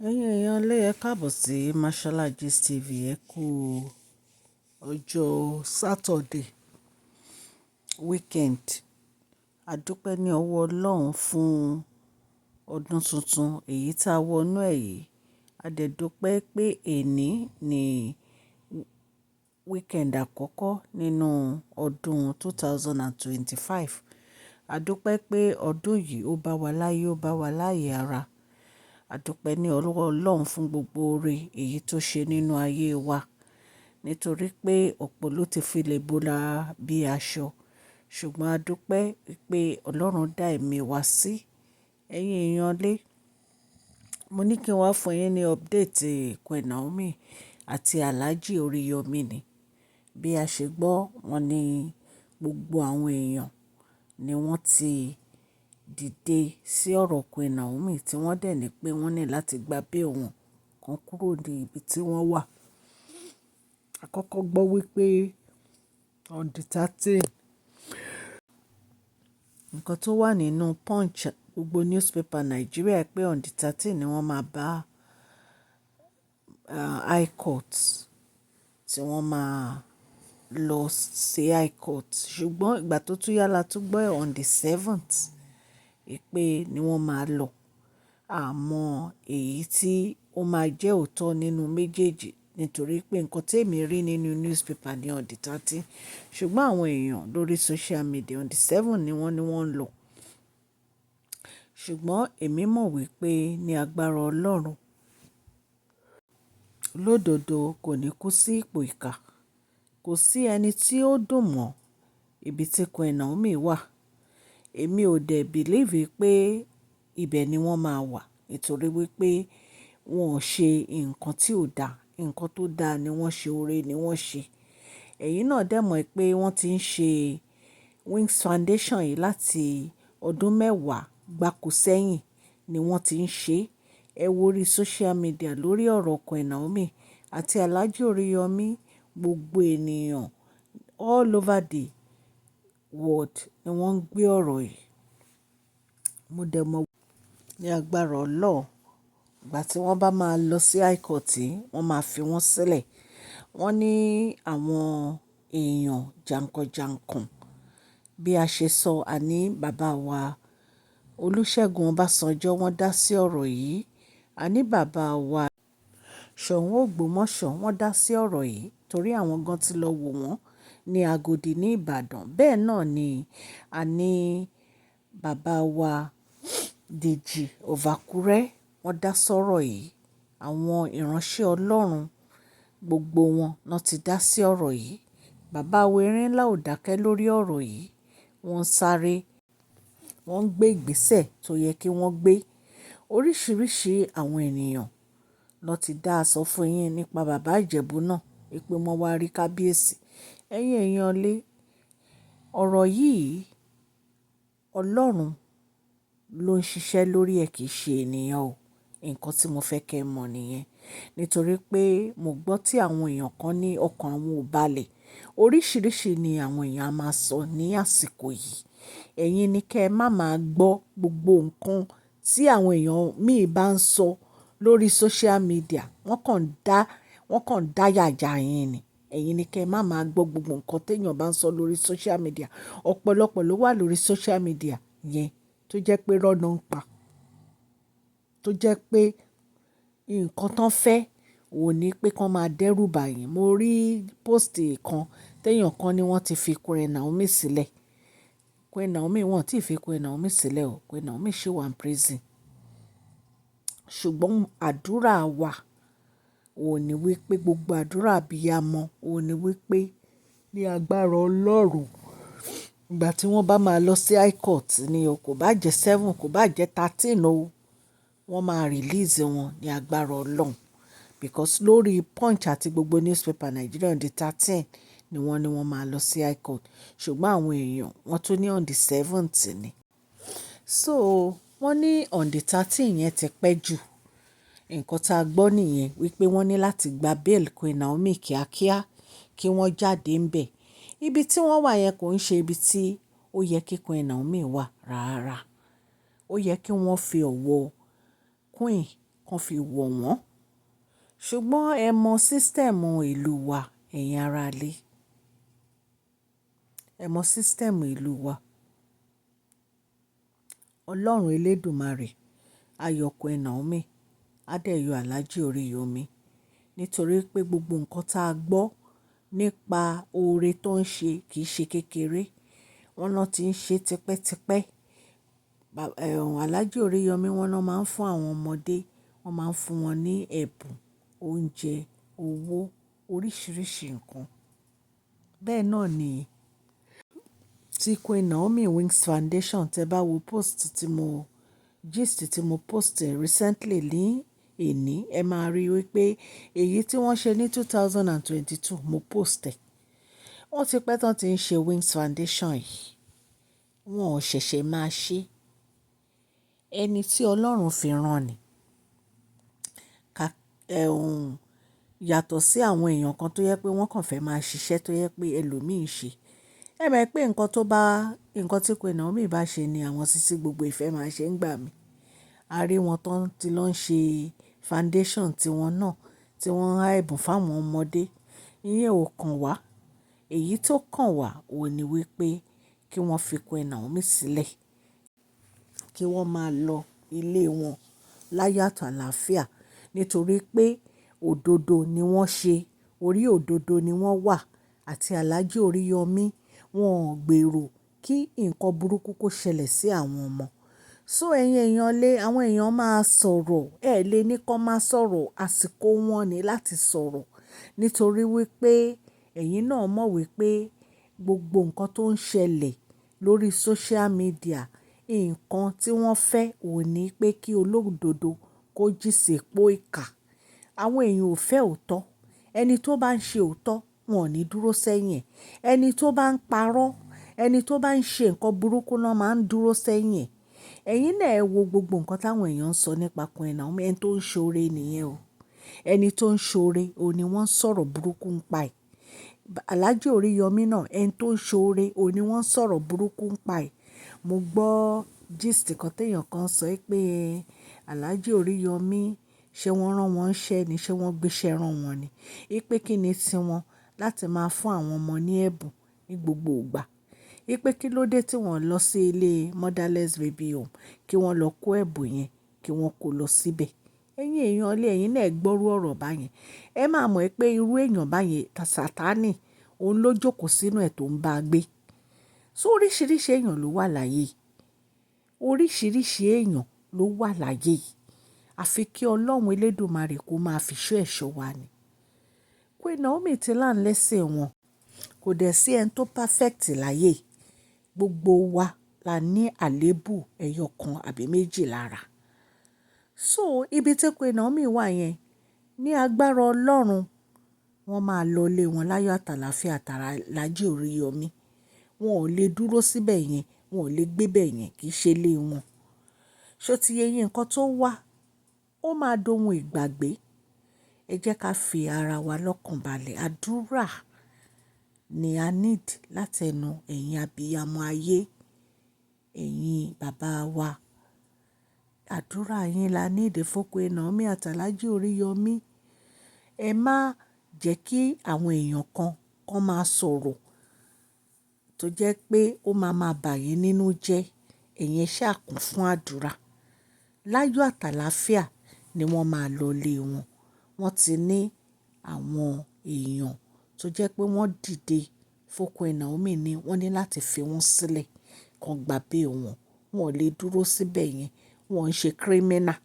Ẹ̀yin èèyàn lé, ẹ káàbọ̀ sí Mashola Gist TV. Ẹ kú ọjọ́ Saturday weekend. A dúpẹ́ ní ọwọ́ Ọlọ́run fún ọdún tuntun èyí tá a wọnú ẹ̀ yìí. A dẹ̀ dúpẹ́ pé èní ni weekend àkọ́kọ́ nínú ọdún 2025. A dúpẹ́ pé ọdún yìí ó bá wa láyé, ó bá wa láyé ara. A dúpẹ́ ní ọwọ́ Ọlọ́run fún gbogbo oore èyí tó ṣe nínú ayé wa. Nítorí pé ọ̀pọ̀ ló ti filẹ̀ bora bí aṣọ. Ṣùgbọ́n a dúpẹ́ pé Ọlọ́run dá ẹ̀mí wa sí. Ẹ̀yin èèyàn lé, mo ní kí n wá fún yín ní update Queen Naomi àti Alhaji Oriyomi ni. Bí a ṣe gbọ́, wọ́n ní gbogbo àwọn èèyàn ni wọ́n ti dìde sí ọ̀rọ̀ Queen Naomi, tí wọ́n dẹ̀ ní pé wọ́n ní láti gba bail wọn kan kúrò ní ibi tí wọ́n wà. A kọ́kọ́ gbọ́ wípé on the 13, nǹkan tó wà nínú Punch, gbogbo newspaper Nàìjíríà, pé on the 13 ni wọ́n máa bá High Court, tí wọ́n máa lọ sí High Court. Ṣùgbọ́n ìgbà tó tún yá la tún gbọ́ on the 7th pé ni wọ́n máa lọ. Àmọ́ èyí tí ó máa jẹ́ òótọ́ nínú méjèèjì, nítorí pé nǹkan tí èmi rí nínú newspaper ní on the 13. Ṣùgbọ́n àwọn èèyàn lórí social media, on the 7 ni wọ́n ní wọ́n ń lọ. Ṣùgbọ́n èmi mọ̀ wípé ní agbára Ọlọ́run, olódodo kò ní kú sí ipò ìkà. Kò sí ẹni tí ó dùn mọ́ ibi tí Queen Naomi wà. Èmi ò dẹ̀ believe pé ibẹ̀ ni wọ́n máa wà, nítorí wípé wọn ò ṣe nǹkan tí ò da. Nǹkan tó da ni wọ́n ṣe, oore ni wọ́n ṣe. Ẹ̀yin náà dẹ̀ mọ̀ pé wọ́n ti ń ṣe Wings Foundation yìí láti ọdún 10 gbáko sẹ́yìn ni wọ́n ti ń ṣe. Ẹ wo orí social media lórí ọ̀rọ̀ Queen Naomi àti Alhaji Oriyomi, gbogbo ènìyàn all over the world ni wọ́n ń gbé ọ̀rọ̀ yìí. Mo dẹ̀ mọ̀ ní agbára Ọlọ́run, ìgbà tí wọ́n bá máa lọ sí high court, wọ́n máa fi wọ́n sílẹ̀. Wọ́n ní àwọn èèyàn jànkànjànkàn, bí a ṣe sọ, àní bàbá wa Olúṣẹ́gun Ọbásanjọ́, wọ́n dá sí ọ̀rọ̀ yìí. Àní bàbá wa Ṣọ̀ún Ògbómọ̀ṣọ́, wọ́n dá sí ọ̀rọ̀ yìí torí àwọn gan tí lọ wò wọ́n ní Agodi ní Ìbàdàn. Bẹ́ẹ̀ náà ni àní bàbá wa Dèjì of Àkúrẹ́, wọ́n dá sọ́rọ̀ yìí. Àwọn ìránṣẹ́ Ọlọ́run, gbogbo wọn náà ti dá sí ọ̀rọ̀ yìí. Bàbá wa Erinlá ò dákẹ́ lórí ọ̀rọ̀ yìí. Wọ́n ń sáré, wọ́n ń gbé ìgbésẹ̀ tó yẹ kí wọ́n gbé. Oríṣìíríṣìí àwọn ènìyàn ló ti dá sọ fún yín nípa bàbá Ìjẹ̀bú náà wípé wọ́n wá rí kábíyèsí. Ẹ̀yin èèyàn lé, ọ̀rọ̀ yìí, Ọlọ́run ló ń ṣiṣẹ́ lórí ẹ̀, kì í ṣe ènìyàn o. Nǹkan tí mo fẹ́ kí ẹ mọ̀ nìyẹn. Nítorí pé mo gbọ́ tí àwọn èèyàn kan ní ọkàn àwọn ò balẹ̀. Oríṣìíríṣìí ni àwọn èèyàn a máa sọ ní àsìkò yìí. Ẹ̀yin ni kí ẹ má máa gbọ́ gbogbo nǹkan tí àwọn èèyàn míì bá ń sọ lórí social media. Wọ́n kàn dáyà já yín ni. Ẹ̀yin ni kí ẹ má máa gbọ́ gbogbo nǹkan tí èèyàn bá ń sọ lórí social media. Ọ̀pọ̀lọpọ̀ ló wà lórí social media yẹn tó jẹ́ pé irọ́ náà ń pa. Tó jẹ́ pé nǹkan tó fẹ́ òun ní pé kí wọ́n máa dẹ́rù bà yín. Mo rí post kan tí èèyàn kan ní wọ́n ti fi Queen Naomi sílẹ̀. Queen Naomi, wọ́n ò tí fi Queen Naomi sílẹ̀ o. Queen Naomi ṣì wà ní prison. Ṣùgbọ́n àdúrà wa òun ní wípé gbogbo àdúrà abiyamọ òun ní wípé ní agbára Ọlọ́run, ìgbà tí wọ́n bá máa lọ sí high court ni o, kò bá jẹ́ 7, kò bá jẹ́ 13 o, wọ́n máa release wọn ní agbára Ọlọ́run. Because lórí Punch àti gbogbo newspaper Nigeria, on the 13 ni wọ́n ní wọ́n máa lọ sí high court. Ṣùgbọ́n àwọn èèyàn wọ́n tún ní on the 7th ni. So wọ́n ní on the 13 yẹn ti pẹ́ jù. Nǹkan tí a gbọ́ nìyẹn wípé wọ́n ní láti gba bail Queen Naomi kíákíá kí wọ́n jáde ń bẹ̀. Ibi tí wọ́n wà yẹn kò ń ṣe ibi tí ó yẹ kí Queen Naomi wà rárá. Ó yẹ kí wọ́n fi ọ̀wọ̀ Queen kan. kan fi wọ̀ wọ́n. Ṣùgbọ́n ẹ mọ system ìlú wa, ẹ̀yin ará ilé. Ẹ mọ system ìlú wa. Ọlọ́run elédùmarè á yọ Queen Naomi, á dẹ̀ yọ Alhaji Oriyomi. Nítorí pé gbogbo nǹkan tá a gbọ́ nípa oore tó ń ṣe kì í ṣe kékeré. Wọ́n náà tí ń ṣe tipẹ́tipẹ́. Alhaji Oriyomi wọ́n náà máa ń fún àwọn ọmọdé, wọ́n máa ń fún wọn ní ẹ̀bùn, oúnjẹ, owó, oríṣiríṣi nǹkan. Bẹ́ẹ̀ náà ni tí Queen Naomi Wings Foundation, tẹ bá wo post tí mo gist tí mo post recently ní èní, ẹ máa rí wípé èyí tí wọ́n ṣe ní 2022 mo post ẹ̀. Wọ́n ti pẹ́ tán tí ń ṣe Wings Foundation yìí. Wọn ò ṣẹ̀ṣẹ̀ máa ṣe. Ẹni tí Ọlọ́run fi rán ni. Yàtọ̀ sí àwọn èèyàn kan tó jẹ pé wọ́n kàn fẹ́ máa ṣiṣẹ́ tó jẹ pé ẹlòmíì ń ṣe. Ẹ mọ̀ pé nǹkan tó bá, nǹkan tí Queen Naomi bá ṣe ni àwọn Sisi gbogbo ìfẹ́ máa ṣe ń gbà mí. A rí wọn tán tí lọ ń ṣe foundation tí wọn náà, tí wọ́n ń há ẹ̀bùn fún àwọn ọmọdé. Ìyẹn ò kan wá. Èyí tó kàn wá òun ní wípé kí wọ́n fi Queen Naomi sílẹ̀, kí wọ́n máa lọ ilé wọn láyọ̀ àti àlàáfíà. Nítorí pé òdodo ni wọ́n ṣe, orí òdodo ni wọ́n wà àti Alhaji Oriyomi. Wọn ò gbèrò kí nǹkan burúkú kó ṣẹlẹ̀ sí àwọn ọmọ. So ẹ̀yin èèyàn lé, àwọn èèyàn máa sọ̀rọ̀, ẹ lè ní kó má sọ̀rọ̀, àsìkò wọn ni láti sọ̀rọ̀. Nítorí wípé ẹ̀yin náà mọ̀ wípé gbogbo nǹkan tó ń ṣẹlẹ̀ lórí social media, nǹkan tí wọ́n fẹ́ òun ní pé kí olódodo kó jí sípò ìkà. Àwọn èèyàn ò fẹ́ òótọ́. Ẹni tó bá ń ṣe òótọ́, wọn ò ní dúró sẹ́yìn ẹ̀. Ẹni tó bá ń parọ́, ẹni tó bá ń ṣe nǹkan burúkú náà máa ń dúró sẹ́yìn ẹ̀. Ẹ̀yin náà ẹ wo gbogbo nǹkan táwọn èèyàn ń sọ nípa Queen Naomi, ẹni tó ń ṣoore nìyẹn o. Ẹni tó ń ṣoore, òun ni wọ́n ń sọ̀rọ̀ burúkú ń pa ẹ̀. Alhaji Oriyomi náà, ẹni tó ń ṣoore, òun ni wọ́n ń sọ̀rọ̀ burúkú ń pa ẹ̀. Mo gbọ́ gist kan tí èèyàn kan sọ pé Alhaji Oriyomi, ṣé wọ́n rán wọn ṣẹ́ ni? Ṣé wọ́n gbéṣẹ́ rán wọn ni? Wípé kí ni tí wọn láti máa fún àwọn ọmọ ní ẹ̀bùn ní gbogbo ìgbà. Wípé kí ló dé tí wọ́n lọ sí ilé motherless baby home kí wọ́n lọ kó ẹ̀bùn yẹn kí wọ́n kó lọ síbẹ̀. Ẹ̀yin èèyàn ilé, ẹ̀yin náà gbọ́rú ọ̀rọ̀ báyẹn. Ẹ máa mọ̀ pé irú èèyàn báyẹn, Sataní, òun ló jókòó sínú ẹ̀ tó ń bá gbé. So oríṣiríṣi èèyàn ló wà láyé. Oríṣiríṣi èèyàn ló wà láyé. Àfi kí Ọlọ́run elédùmarè kó máa fi ṣọ́ ẹ̀ṣọ́ wa ni. Queen Naomi ti learn lesson wọn. Kò dẹ̀ sí ẹni tó perfect láyé. Gbogbo wa la ní àléébù ẹyọ kan àbí méjì lára. So ibi tí Queen Naomi wà yẹn, ní agbára Ọlọ́run, wọ́n máa lọ ilé wọn láyọ̀ àtàlàáfíà àti Alhaji Oriyomi. Wọn ò lè dúró síbẹ̀ yẹn, wọn ò lè gbé bẹ̀ yẹn, kì í ṣe ilé wọn. Ṣé o ti yé yín nǹkan tó wà? Ó máa dohun ìgbàgbé. Ẹ jẹ́ ká fi ara wa lọ́kàn balẹ̀. Àdúrà ni a need láti ẹnu ẹ̀yin abiyamọ ayé, ẹ̀yin bàbá wa. Àdúrà yín la need fún Queen Naomi àti Alhaji Oriyomi. Ẹ má jẹ́ kí àwọn èèyàn kan kan máa sọ̀rọ̀ tó jẹ́ pé ó máa máa bà yín nínú jẹ́. Ẹ̀yin ṣá kún fún àdúrà. Láyọ̀ àtàlàáfíà ni wọ́n máa lọ ilé wọn. Wọ́n ti ní àwọn èèyàn tó jẹ́ pé wọ́n dìde fún Queen Naomi ni wọ́n ní láti fi wọ́n sílẹ̀ kan gba bail wọn. Wọn ò lè dúró síbẹ̀ yẹn. Wọ́n ń ṣe criminal.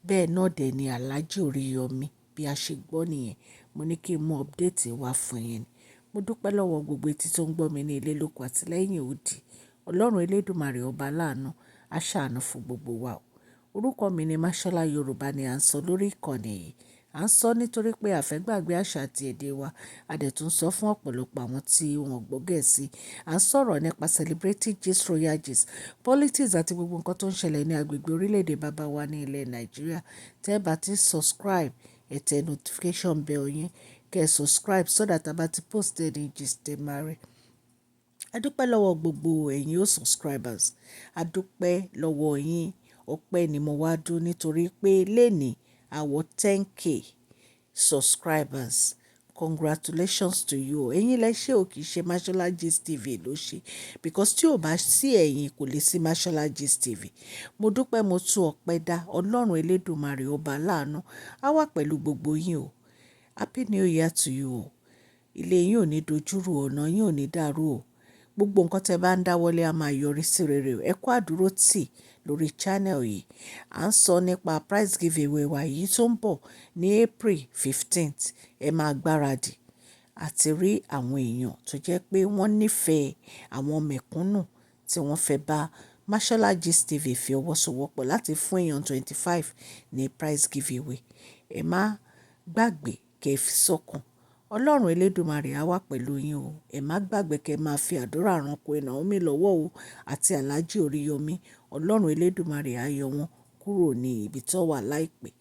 Bẹ́ẹ̀ náà dẹ̀ ni Alhaji Oriyomi bí a ṣe gbọ́ nìyẹn. Mo ní kí n mú update wá fún yín. Mo dúpẹ́ lọ́wọ́ gbogbo etí tó ń gbọ́ mi ní ilé lóko àti lẹ́yìn odi. Ọlọ́run elédùmarè ọba aláàánú, á ṣàánú fún gbogbo wa o. Orúkọ mi ni Mashola. Yorùbá ni à ń sọ lórí ìkànnì yìí. À ń sọ nítorí pé a fẹ́ gbàgbé àṣà àti èdè wa. A dẹ̀ tún sọ fún ọ̀pọ̀lọpọ̀ àwọn tí wọ́n gbọ́ Gẹ̀ẹ́sì. À ń sọ̀rọ̀ nípa celebrity gist, royal gist, politics àti gbogbo nǹkan tó ń ṣẹlẹ̀ ní agbègbè orílẹ̀-èdè bàbá wa ní ilẹ̀ Nàìjíríà. Tẹ́ bá ti subscribe, ẹ tẹ notification bell yín, kí ẹ subscribe so that a bá ti post any gist ẹ máa rí. A dúpẹ́ lọ́wọ́ gbogbo ẹ̀yin o subscribers. A dúpẹ́ lọ́wọ́ yín. Ọpẹ́ ni mo wá dún nítorí pé lónìí a wọ 10K subscribers. Congratulations to you. Ẹ̀yin lẹ ṣe o, kìí ṣe Mashola Gist TV ló ṣe. Because tí ò bá sí ẹ̀yin, kò lè sí Mashola Gist TV. Mo dúpẹ́, mo tún ọpẹ́ dá. Ọlọ́run Elédùmarè, ọba aláàánú, á wà pẹ̀lú gbogbo yín o. Happy New Year to you o. Ilé yín ò ní dojúrú, ọ̀nà yín ò ní dàrú o. Gbogbo nǹkan tí ẹ bá ń dáwọ́lé a máa yọrí sí rere o. Ẹ kú àdúró tì lórí channel yìí. À ń sọ nípa prize giveaway wa yìí tó ń bọ̀ ní April 15th. Ẹ máa gbáradì àti rí àwọn èèyàn tó jẹ́ pé wọ́n nífẹ̀ẹ́ àwọn mẹ̀kúnnù tí wọ́n fẹ́ bá Mashola Gist TV fi ọwọ́ sowọ́pọ̀ láti fún èèyàn 25 ní prize giveaway. Ẹ má gbàgbé kí ẹ fi sọ́kàn. Ọlọ́run Elédùmarè á wà pẹ̀lú yín o. Ẹ má gbàgbé kí ẹ máa fi àdúrà ran Queen Naomi lọ́wọ́ o àti Alhaji Oriyomi. Ọlọ́run Elédùmarè á yọ wọ́n kúrò ní ibi tó wà láìpẹ́.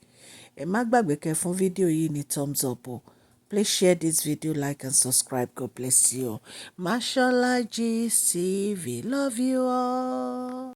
Ẹ má gbàgbé kí ẹ fún fídíò yìí ní thumbs up o. Please share this video, like and subscribe. God bless you all. Mashola Gist TV. Love you all.